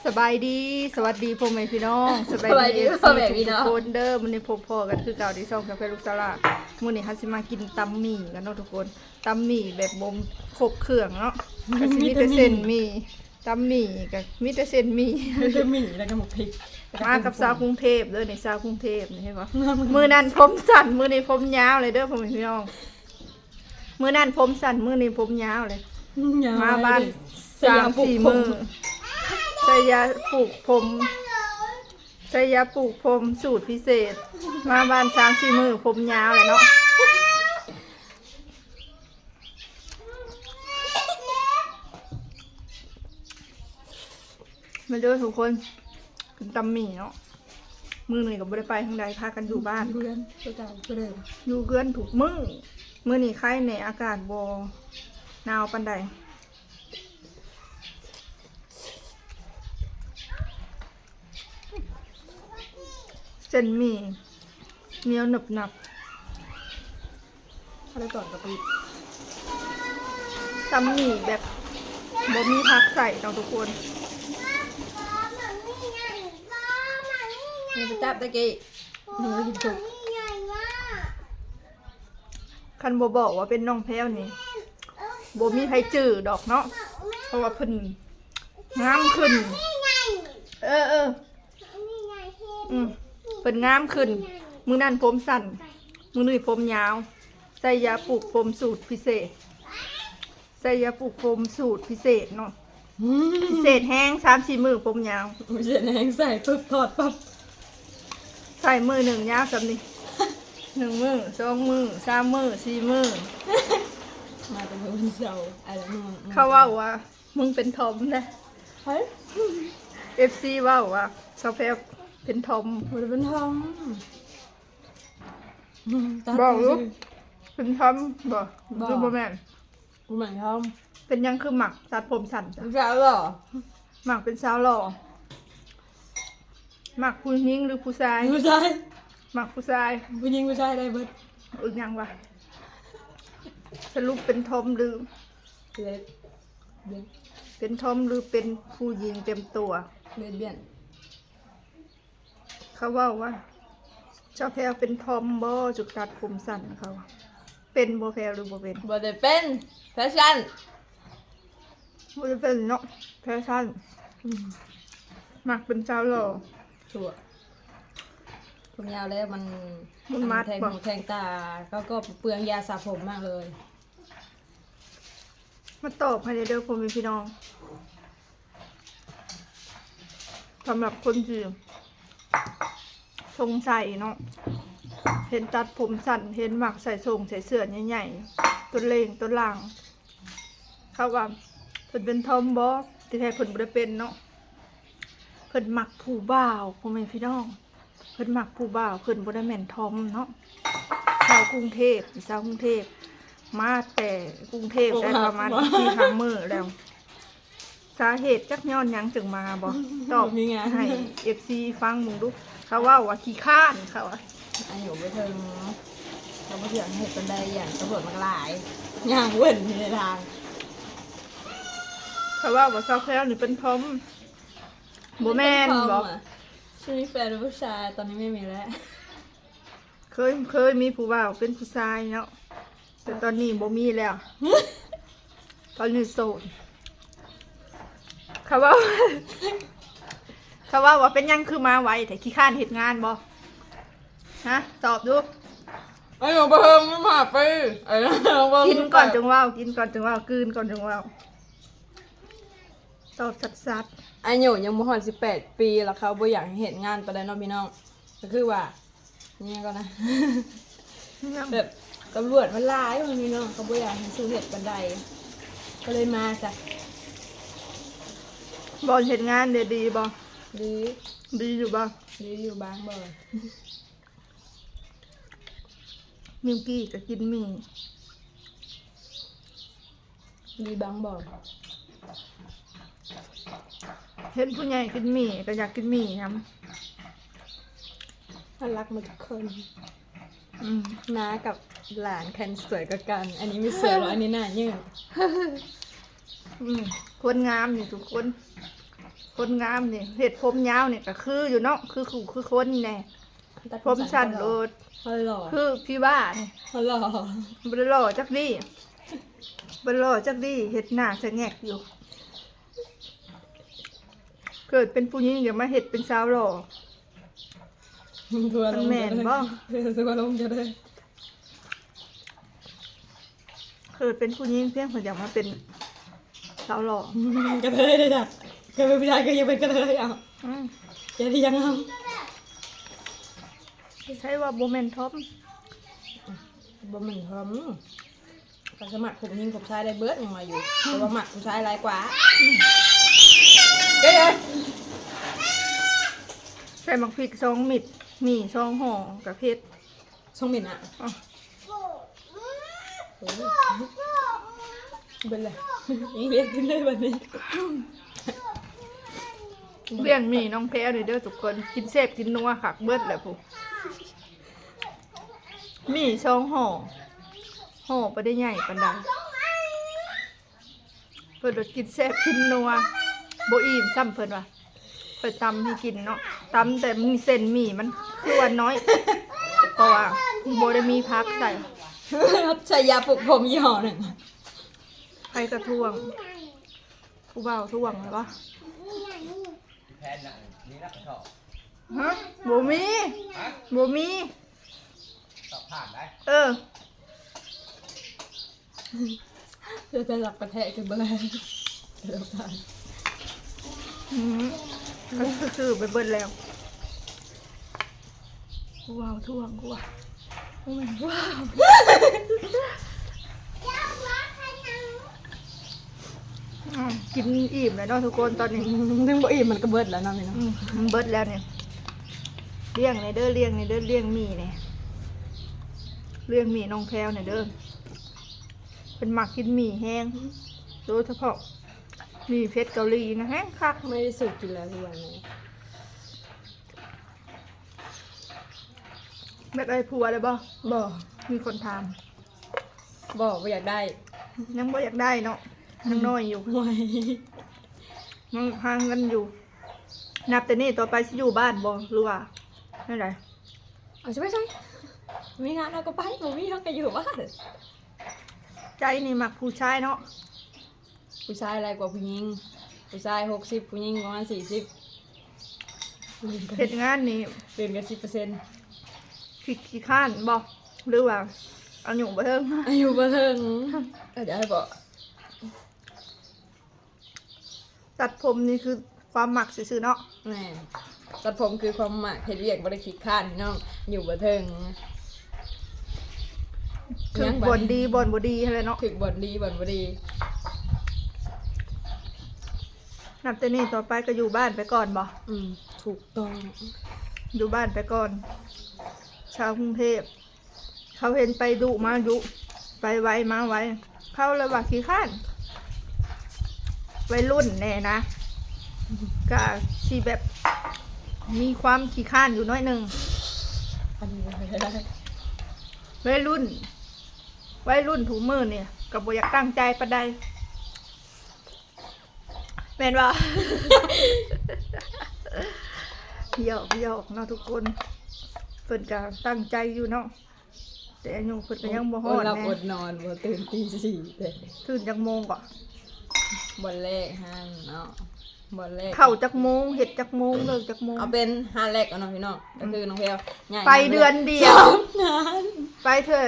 ສະບາຍດີ ສະຫວັດດີພໍ່ແມ່ພີ່ນ້ອງ ສະບາຍດີ ສະບາຍດີ ເອັຟຊີ ພໍ່ແມ່ພີ່ນ້ອງ ທຸກໆຄົນເດີ. ມື້ນີ້ພົບພໍ້ກັນຄືເກົ່າທີ່ຊ່ອງກາແຟລູກສາວຫຼ້າ. ມື້ນີ້ເຮົາຊິມາກິນຕຳໝີ່ກັນເນາະທຸກຄົນ. ຕຳໝີ່ແບບບໍ່ຄົບເຄື່ອງເນາະ ກະຊິມີແຕ່ເສັ້ນໝີ່. ຕຳໝີ່ກະມີແຕ່ເສັ້ນໝີ່ ມີແຕ່ໝີ່ ແລ້ວກະໝາກພິກ. ມາກັບຊາວກຸງເທບເດີນີ້ ຊາວກຸງເທບນີ້ ເຫັນບໍ່? ມື້ນັ້ນຜົມສັ້ນ ມື້ນີ້ຜົມຍາວເລີຍເດີພໍ່ແມ່ພີ່ນ້ອງ. ມື້ນັ້ນຜົມສັ້ນ ມື້ນີ້ຜົມຍາວເລີຍ. ມາບ້ານສາມສີ່ມື້ ໃສ່ຢາປູກຜົມ ໃສ່ຢາປູກຜົມສູດພິເສດ. ມາບ້ານສາມສີ່ມື້ຜົມຍາວແລ້ວເນາະ. ມາເດີທຸກຄົນ ກິນຕຳໝີ່ເນາະ. ມື້ນີ້ກະບໍ່ໄດ້ໄປທາງໃດ ພາກັນຢູ່ບ້ານ ຢູ່ເຮືອນຄືເກົ່າຄືເດີມ ຢູ່ເຮືອນທຸກມື້. ມື້ນີ້ໄຄແດ່ ອາກາດບໍ່ໜາວປານໃດ. ເສັ້ນໝີ່ໜຽວໜຶບໜັບ. ເຮົາໄດ້ຕອນກະປິ ຕຳໝີ່ແບບບໍ່ມີຜັກໃສ່ເນາະທຸກຄົນ. ນີ້ໄປຈັບຕະກີ້ ໜູກິນສຸກ. ຄັນບໍ່ບອກວ່າເປັນນ້ອງແພວນີ້ ບໍ່ມີໃຜຈື່ດອກເນາະ ເພາະວ່າເພິ່ນງາມຂຶ້ນ. ເອີໆ ອືມ ເພິ່ນງາມຂຶ້ນ. ມື້ນັ້ນຜົມສັ້ນ ມື້ນີ້ຜົມຍາວ ໃສ່ຢາປູກຜົມສູດພິເສດ ໃສ່ຢາປູກຜົມສູດພິເສດເນາະ. ອືມ ພິເສດແຮງ ສາມສີ່ມື້ຜົມຍາວ ພິເສດແຮງ ໃສ່ປຶບຖອດປັບ. ໃສ່ມື້ໜຶ່ງຍາວສ່ຳນີ້ ໜຶ່ງມື້ ສອງມື້ ສາມມື້ ສີ່ມື້. ມາແຕ່ມື້ວັນເສົາ ເຂົາເວົ້າວ່າ ມຶງເປັນທອມນະ. ໃຜ? ເອັຟຊີ ເວົ້າວ່າສາວແພວເປັນທອມ. ບໍ່ໄດ້ເປັນທອມ ອືມ ບອກລູກ ເປັນທອມບໍ່? ບໍ່ ຫຼືບໍ່ແມ່ນ? ບໍ່ແມ່ນທອມ. ເປັນຫຍັງຄືມັກຕັດຜົມສັ້ນ? ຜູ້ສາວຫຼໍ່ ມັກເປັນສາວຫຼໍ່. ມັກຜູ້ຍິງຫຼືຜູ້ຊາຍ? ຜູ້ຊາຍ. ມັກຜູ້ຊາຍ. ຜູ້ຍິງຜູ້ຊາຍໄດ້ເບິດ. ອຶດຫຍັງວະ? ສະຫຼຸບເປັນທອມຫຼື ເລັດ ເປັນທອມຫຼືເປັນຜູ້ຍິງເຕັມຕົວ? ເລດບຽນ. ເຂົາເວົ້າວ່າ ສາວແພວເປັນທອມບໍ່ ຈຶ່ງຕັດຜົມສັ້ນ ເຂົາວ່າ. ເປັນບໍ່ແພວ ຫຼືບໍ່ເປັນ? ບໍ່ໄດ້ເປັນ ແຟຊັນ. ບໍ່ໄດ້ເປັນເນາະ ແຟຊັນ. ອືມ ມັກເປັນສາວຫຼໍ່. ຊົ່ວ ຜົມຍາວແລ້ວມັນ ມັນມັດ ແທງຫູແທງຕາ ເຂົາກໍເປືອງຢາສະຜົມມາກເລີຍ. ມາຕອບໃຫ້ແດ່ເດີພໍ່ແມ່ພີ່ນ້ອງ ສຳລັບຄົນທີ່ສົງໄສເນາະ ເຫັນຕັດຜົມສັ້ນ ເຫັນມັກໃສ່ສົ້ງໃສ່ເສື້ອໃຫຍ່ໆ ຕົນເລ່ງຕົນລາງ ເຂົາວ່າເພິ່ນເປັນທອມບໍ່? ທີ່ແທ້ເພິ່ນບໍ່ໄດ້ເປັນເນາະ ເພິ່ນມັກຜູ້ບ່າວ ພໍ່ແມ່ພີ່ນ້ອງ. ເພິ່ນມັກຜູ້ບ່າວ ເພິ່ນບໍ່ໄດ້ແມ່ນທອມເນາະ. ຊາວກຸງເທບ ຊາວກຸງເທບ ມາແຕ່ກຸງເທບໄດ້ປະມານສີ່ຫ້າມື້ແລ້ວ. ສາເຫດຈັກຍ້ອນຫຍັງຈຶ່ງມາບໍ່? ຕອບໃຫ້ເອັຟຊີຟັງເບິ່ງດູ. ເຂົາເວົ້າວ່າຂີ້ຄ້ານ ເຂົາວ່າ ອາຍຸບໍ່ເຖິງ ເຂົາບໍ່ຢາກເຮັດປານໃດ ຢ້ານຕຳຫຼວດມັກຫຼາຍ ຍ່າງເວີ້ນຢູ່ໃນທາງ. ເຂົາເວົ້າວ່າສາວແພວນີ້ເປັນທອມ. ບໍ່ແມ່ນບໍ່? ຊິມີແຟນເປັນຜູ້ຊາຍ ຕອນນີ້ໄມ່ມີແລ້ວ. ເຄີຍ ເຄີຍມີຜູ້ບ່າວເປັນຜູ້ຊາຍເນາະ ແຕ່ຕອນນີ້ບໍ່ມີແລ້ວ ຕອນນີ້ໂສດ. ເຂົາເວົ້າ ເຂົາເວົ້າວ່າເປັນຫຍັງຄືມາໄວແທ້ ຂີ້ຄ້ານເຮັດງານບໍ່? ຮະ ຕອບດູ. ອາຍຸບໍ່ເຖິງສິບຫ້າປີ. ກິນກ່ອນຈຶ່ງເວົ້າ ກິນກ່ອນຈຶ່ງເວົ້າ ກືນກ່ອນຈຶ່ງເວົ້າ. ຕອບຊັດໆ. ອາຍຸຍັງບໍ່ຮອດສິບແປດປີ ແລ້ວເຂົາບໍ່ຢາກໃຫ້ເຮັດງານປານໃດເນາະພີ່ນ້ອງ. ກໍຄືວ່າ ອີຫຍັງກ່ອນນະ ແບບຕຳຫຼວດມັນຫຼາຍພີ່ນ້ອງ ເຂົາບໍ່ຢາກໃຫ້ສູ້ເຮັດປານໃດ ກໍເລີຍມາຊະ. ບ່ອນເຮັດງານເດ ດີບໍ່? ດີ. ດີຢູ່ບໍ່? ດີຢູ່ບາງບ່ອນ. ມິວກີ້ກໍກິນໝີ່. ມີບາງບ່ອນ ເຫັນຜູ້ໃຫຍ່ກິນໝີ່ກໍຢາກກິນໝີ່ນຳ. ໜ້າລັກໝົດທຸກຄົນ. ອືມ ນ້າກັບຫຼານໃຜສວຍກວ່າກັນ? ອັນນີ້ມີສວຍບໍ່? ອັນນີ້ໜ້າຍືດ. ອືມ ຄົນງາມນີ້ທຸກຄົນ. ຄົນງາມນີ້ ເຮັດຜົມຍາວນີ້ກໍຄືຢູ່ເນາະ ຄືຄູ່ຄືຄົນແດ່. ຕັດຜົມສັ້ນໂລດ ຫລ່ອ ຄືພີ່ບ້ານີ້ ຫລ່ອ ບໍ່ໄດ້ຫຼໍ່ຈັກດີ້ ບໍ່ໄດ້ຫຼໍ່ຈັກດີ້ ເຮັດໜ້າສະແງກຢູ່. ເກີດເປັນຜູ້ຍິງ ຢ່າມາເຮັດເປັນສາວຫຼໍ່ ມັນແມ່ນບໍ່? ເອີ ຕົວະລົງຈະໄດ້. ເກີດເປັນຜູ້ຍິງພຽງເພິ່ນຢາກມາເປັນສາວຫຼໍ່ ກະເທີຍເດ້ຈ້ະ. ເກີດເປັນຜູ້ຊາຍກໍຢາກເປັນກະເທີຍເອົາ. ອືມ ຢ່າໄດ້ຍັງເອົາ. ໃຊ່ວ່າບໍ່ແມ່ນທອມ ບໍ່ແມ່ນທອມ. ກະສາມາດຄົບຍິງຄົບຊາຍໄດ້ເບິດ ຍັງວ່າຢູ່ ແຕ່ວ່າມັກຜູ້ຊາຍຫຼາຍກວ່າ. ເອີ ໃສ່ໝາກພິກສອງເມັດ ໝີ່ສອງຫໍ່ ກະເຜັດ. ສອງເມັດນະ. ອື ເບິດແລ້ວ ຍັງເຮັດກິນເລີຍບັດນີ້. ລ້ຽງໝີ່ນ້ອງແພວນີ້ເດີທຸກຄົນ ກິນແຊບກິນນົວຄັກເບິດແລ້ວພຸ້ນ. ໝີ່ສອງຫໍ່ ຫໍ່ບໍ່ໄດ້ໃຫຍ່ປານໃດ ເພິ່ນວ່າກິນແຊບກິນນົວ ບໍ່ອີ່ມຊ້ຳເພິ່ນວ່າ. ຂ້ອຍຕຳໃຫ້ກິນເນາະ ຕຳແຕ່ມີເສັ້ນໝີ່ມັນຄືວ່ານ້ອຍ ເພາະວ່າບໍ່ໄດ້ມີຜັກໃສ່ ໃສ່ຢາປຸກຜົມຍີ່ຫໍ້ໜຶ່ງ. ໃຜກະທ້ວງ ຜູ້ບ່າວທ້ວງແລ້ວບໍ່? ແຜນນັ້ນນີ້ນະກະຊອບ ຮະ? ບໍ່ມີ ຮະ? ບໍ່ມີ ສອບຜ່ານໄດ໋. ເອີ ເພື່ອຈະລັກປະແທະຄືບໍ່ໄດ້. ອືມ ຄືໄປເບິດແລ້ວ. ວ້າວ ທ້ວງ ວ້າວ ໂອ້ຍ ວ້າວ. ອືມ ກິນອີ່ມແລ້ວເນາະທຸກຄົນຕອນນີ້ ຍັງບໍ່ອີ່ມ ມັນກະເບິດແລ້ວເນາະນີ້ເນາະ. ອືມ ມັນເບິດແລ້ວນີ້. ລ້ຽງແດ່ເດີ ລ້ຽງແດ່ເດີ ລ້ຽງໝີ່ແດ່ ລ້ຽງໝີ່ນ້ອງແພວແດ່ເດີ. ເພິ່ນມັກກິນໝີ່ແຮງ ໂດຍສະເພາະໝີ່ເຜັດເກົາຫຼີນະ ແຮງຄັກ. ໄມ່ໄດ້ສູດກິນແລ້ວທຸກວັນນີ້. ແບບໄດ້ຜົວແລ້ວບໍ່? ບໍ່ ມີຄົນຖາມ. ບໍ່ ບໍ່ຢາກໄດ້ ຍັງບໍ່ຢາກໄດ້ເນາະ ຍັງນ້ອຍຢູ່ ຍັງຫາເງິນຢູ່. ນັບແຕ່ນີ້ຕໍ່ໄປຊິຢູ່ບ້ານບໍ່ ຫຼືວ່າແນວໃດ? ເອົາ ຊິໄປໃສ? ມີງານເຮົາກໍໄປ ບໍ່ມີເຮົາກໍຢູ່ບ້ານ. ໃຈນີ້ມັກຜູ້ຊາຍເນາະ. ຜູ້ຊາຍຫຼາຍກວ່າຜູ້ຍິງ ຜູ້ຊາຍຫົກສິບ ຜູ້ຍິງປະມານສີ່ສິບ. ເຮັດງານນີ້ເກີນກັນສິບເປີເຊັນ. ຂີ້ ຂີ້ຄ້ານບໍ່ ຫຼືວ່າອາຍຸບໍ່ເຖິງ? ອາຍຸບໍ່ເຖິງ ເຂົ້າໃຈບໍ່? ຕັດຜົມນີ້ຄືຄວາມມັກຊື່ໆເນາະ. ແມ່ນ ຕັດຜົມຄືຄວາມມັກ ເຮັດວຽກບໍ່ໄດ້ຂີ້ຄ້ານພີ່ນ້ອງ ຢູ່ບໍ່ເຖິງ. ຖືກບ່ອນດີບ່ອນບໍ່ດີຫັ້ນແຫຼະເນາະ ຖືກບ່ອນດີບ່ອນບໍ່ດີ. ນັບແຕ່ນີ້ຕໍ່ໄປກໍຢູ່ບ້ານໄປກ່ອນບໍ່? ອືມ ຖືກຕ້ອງ ຢູ່ບ້ານໄປກ່ອນ. ຊາວກຸງເທບ ເຂົາເຫັນໄປດຸມາດຸ ໄປໄວມາໄວ ເຂົາເລີຍວ່າຂີ້ຄ້ານ. ໄວລຸ້ນແດ່ນະ ກະຊິແບບມີຄວາມຂີ້ຄ້ານຢູ່ໜ້ອຍໜຶ່ງ. ອັນນີ້ບໍ່ໄດ້ ໄວລຸ້ນ ໄວລຸ້ນທຸກມື້ນີ້ກໍບໍ່ຢາກຕັ້ງໃຈປານໃດ. ແມ່ນບໍ່? ຫຍອກໆເນາະທຸກຄົນ ເພິ່ນກະຕັ້ງໃຈຢູ່ເນາະ ແຕ່ອາຍຸເພິ່ນກະຍັງບໍ່ຮອດແນ່. ອົດຫຼັບອົດນອນບໍ່ ຕື່ນຕີສີ່ເດ້. ຕື່ນຈັກໂມງເກາະ? ບ່ອນແລກຫັ້ນເນາະ ບ່ອນແລກ ເຂົ້າຈັກໂມງ ເຮັດຈັກໂມງ ເລີກຈັກໂມງ? ເອົາເປັນຮ້ານແລກເອົາເນາະພີ່ນ້ອງ ກໍຄືນ້ອງແພວ ໄປເດືອນດຽວ ໄປເທື່ອ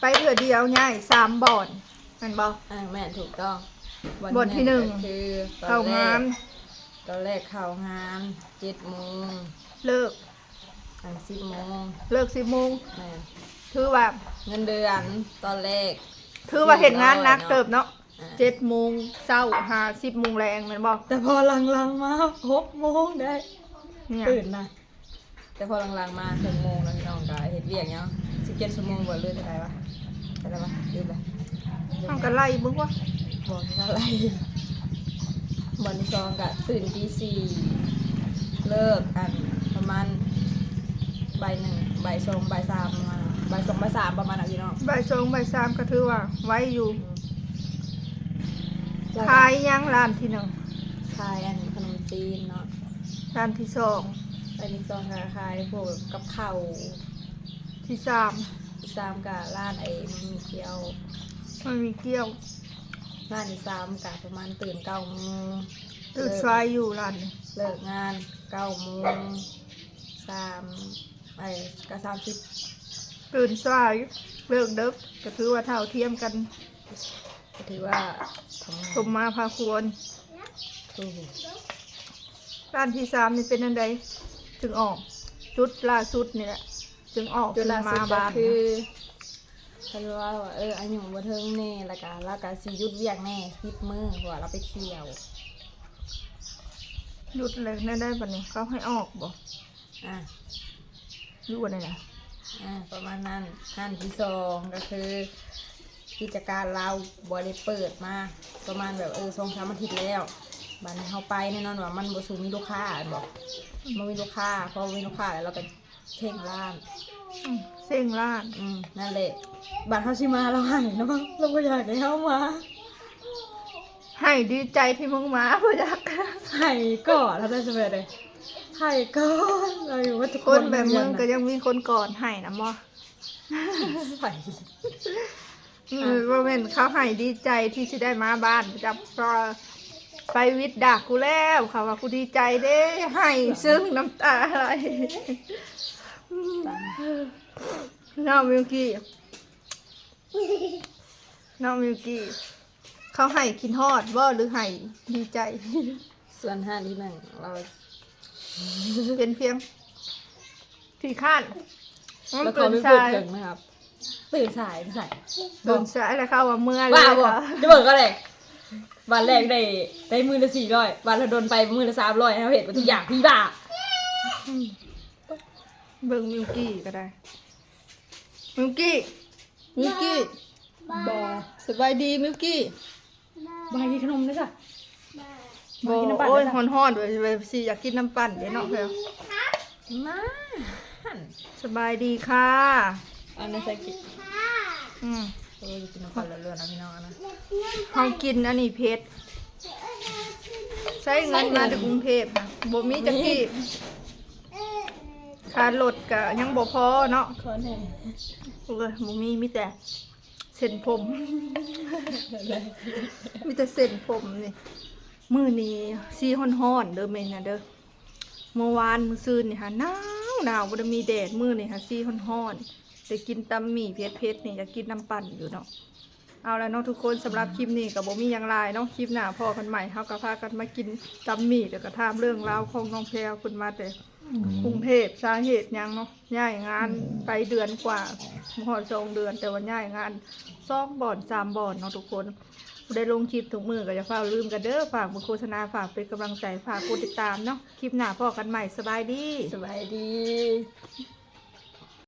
ໄປເທື່ອດຽວ ຍ້າຍສາມບ່ອນ ແມ່ນບໍ່? ອ່າ ແມ່ນ ຖືກຕ້ອງ. ບ່ອນທີໜຶ່ງ ບ່ອນທີໜຶ່ງ ກໍຄື ເຂົ້າງານ ຕອນແລກເຂົ້າງານເຈັດໂມງ ເລີກ ອ່າ ສິບໂມງ ເລີກສິບໂມງ. ແມ່ນ ຖືວ່າເງິນເດືອນຕອນແລກ ຖືວ່າເຮັດງານໜັກເຕີບເນາະ. ອ່າ ເຈັດໂມງເຊົ້າຫາສິບໂມງແລງ ແມ່ນບໍ່? ແຕ່ພໍຫຼັງໆມາຫົກໂມງໄດ້ ຕື່ນນະ. ແຕ່ພໍຫຼັງໆມາເຄິ່ງໂມງແລ້ວ ພີ່ນ້ອງກໍເຮັດວຽກຫຍັງ ສິບເຈັດຊົ່ວໂມງບໍ່ ຫຼືເທົ່າໃດວະ ເທົ່າໃດວະ ລືມລະ. ເຮົາກໍໄລ່ເບິ່ງວະ ບໍ່ໄດ້ໄລ່. ວັນທີສອງກໍຕື່ນຕີສີ່ ເລີກ ອັນ ປະມານບ່າຍໜຶ່ງ ບ່າຍສອງ ບ່າຍສາມ ປະມານ ບ່າຍສອງ ບ່າຍສາມ ປະມານນັ້ນ ພີ່ນ້ອງ. ບ່າຍສອງ ບ່າຍສາມ ກໍຖືວ່າໄວຢູ່. ອືມ ຂາຍຫຍັງຮ້ານທີໜຶ່ງ? ຂາຍ ອັນ ຂະໜົມ ຈີນເນາະ. ຮ້ານທີສອງ ຮ້ານທີສອງກະຂາຍພວກກັບເຂົ້າ. ທີສາມ ທີສາມກະຮ້ານໄອ້ໝາກໝີ່ກ່ຽວ. ໝາກໝີ່ກ່ຽວ. ຮ້ານທີສາມກະປະມານຕື່ນເກົ້າໂມງ. ຕື່ນສາຍຢູ່ຮ້ານນີ້. ເລີກງານເກົ້າໂມງ ສາມ ເອີ ກະສາມສິບ. ຕື່ນສາຍ ເລີກເດິກ ກະຖືວ່າເທົ່າທຽມກັນ. ກະຖືວ່າສົມມາພາຄວນ. ຮ້ານທີສາມນີ້ເປັນອັນໃດຈຶ່ງອອກ? ຈຸດລ່າສຸດນີ້ແຫຼະຈຶ່ງອອກ ຈຸດລ່າສຸດກະຄື ເພິ່ນເວົ້າວ່າ ເອີ ອາຍຸບໍ່ເຖິງແດ່ ລະກະລາວກະຊິຢຸດວຽກແດ່ສິບມື້ ເພາະວ່າລາວໄປທ່ຽວ. ຢຸດແລ້ວແນວໃດບາດນີ້ ເຂົາໃຫ້ອອກບໍ່? ອາ ຢູ່ບໍ່ໄດ້ນະ. ອາ ປະມານນັ້ນ. ຮ້ານທີສອງກະຄື ກິດຈະການລາວບໍ່ໄດ້ເປີດມາປະມານແບບ ເອີ ສອງສາມອາທິດແລ້ວ. ບາດນີ້ເຮົາໄປແນ່ນອນວ່າມັນບໍ່ສູ່ມີລູກຄ້າ ແມ່ນບໍ່? ບໍ່ມີລູກຄ້າ ພໍບໍ່ມີລູກຄ້າແລ້ວ ລາວກະເຊັງຮ້ານ. ອືມ ເຊັງຮ້ານ. ອືມ ນັ້ນແຫຼະ. ບາດເຮົາຊິມາລາວໃຫ້ເນາະ ລາວບໍ່ຢາກໃຫ້ເຮົາມາ. ໃຫ້ດີໃຈທີ່ມຶງມາ ບໍ່ຢາກໃຫ້ກອດ ລາວໄດ້ສະບາຍເດ້ ໃຫ້ກອດ. ລາວຢູ່ວ່າທຸກຄົນ ຄົນແບບມຶງກະຍັງມີຄົນກອດໃຫ້ນຳບໍ່? ໃສ່ ອືມ ບໍ່ແມ່ນເຂົາໃຫ້ດີໃຈທີ່ຊິໄດ້ມາບ້ານ ຈັບ ໄປຫວິດດັກກູແລ້ວ ເຂົາວ່າກູດີໃຈເດ້ ໃຫ້ເຊິ່ງນ້ຳຕາໄຫຼ. ນ້ອງມິວກີ້ ນ້ອງມິວກີ້ ເຂົາໃຫ້ຄິດຮອດບໍ່ ຫຼືໃຫ້ດີໃຈ? ສ່ວນຮ້ານທີໜຶ່ງ ລາວເປັນພຽງຂີ້ຄ້ານ ແລ້ວເຂົາໄປເປີດເຖິງນະຄັບ ຕື່ນສາຍ ຕື່ນສາຍ ຕື່ນສາຍ ແລ້ວເຂົາວ່າເມື່ອ ວ່າ ແລ້ວ ບໍ່ ຈະເບິ່ງກໍໄດ້. ວັນແລກໄດ້ ໄດ້ມື້ລະສີ່ຮ້ອຍ ວັນລະດົນໄປມື້ລະສາມຮ້ອຍ ເຮົາເຮັດເບິດທຸກຢ່າງ ຜີບ້າ. ເບິ່ງມິວກີ້ກໍໄດ້ ມິວກີ້ ມິວກີ້ ບໍ່ ສະບາຍດີມິວກີ້. ບໍ່ໃຫ້ກິນຂະໜົມເດ້ຊະ. ບໍ່ ໂອ້ຍ ຮ້ອນໆ ເວີຍ ຊິຢາກກິນນ້ຳປັ່ນເດ້ເນາະ. ມາ ສະບາຍດີຄ່ະ. ອັນນັ້ນໃສ່ກິນ ອືມ ໂອ້ຍ ກິນນ້ຳປັ່ນເຫຼືອໆ ນະພີ່ນ້ອງນະ. ເຮົາກິນອັນນີ້ເຜັດ ໃຊ້ເງິນມາແຕ່ກຸງເທບນະ ບໍ່ມີຈັກກີບ ຄ່າລົດກະຍັງບໍ່ພໍເນາະ. ໂອ້ຍ ບໍ່ມີ ມີແຕ່ ເສັ້ນຜົມ ມີແຕ່ເສັ້ນຜົມນີ້. ມື້ນີ້ສີຮ້ອນໆ ເດີແມ່ນນະເດີ ມື້ວານມື້ຊືນນີ້ຫາໜາວໆ ບໍ່ໄດ້ມີແດດ ມື້ນີ້ຫາສີຮ້ອນໆ. ໄດ້ກິນຕຳໝີ່ເຜັດໆ ນີ້ ຢາກກິນນ້ຳປັ່ນຢູ່ເນາະ. ເອົາລະເນາະທຸກຄົນ ສຳລັບຄລິບນີ້ກໍບໍ່ມີຫຍັງຫຼາຍເນາະ ຄລິບໜ້າພໍ້ກັນໃໝ່ ເຮົາກໍພາກັນມາກິນຕຳໝີ່ ແລ້ວກໍຖາມເລື່ອງລາວຂອງນ້ອງແພວ ເພິ່ນມາແຕ່ ອືມ ກຸງເທບ ສາເຫດຫຍັງເນາະ ຍ້າຍງານໄປເດືອນກວ່າ ບໍ່ຮອດສອງເດືອນ ແຕ່ວ່າຍ້າຍງານສອງບ່ອນສາມບ່ອນເນາະທຸກຄົນ. ຜູ້ໃດລົງຄລິບທຸກມື້ກໍຢ່າຟ້າວລືມກັນເດີ ຝາກເບິ່ງໂຄສະນາ ຝາກເປັນກຳລັງໃຈ ຝາກກົດຕິດຕາມເນາະ. ຄລິບໜ້າພໍ້ກັນໃໝ່ ສະບາຍດີ ສະບາຍດີ.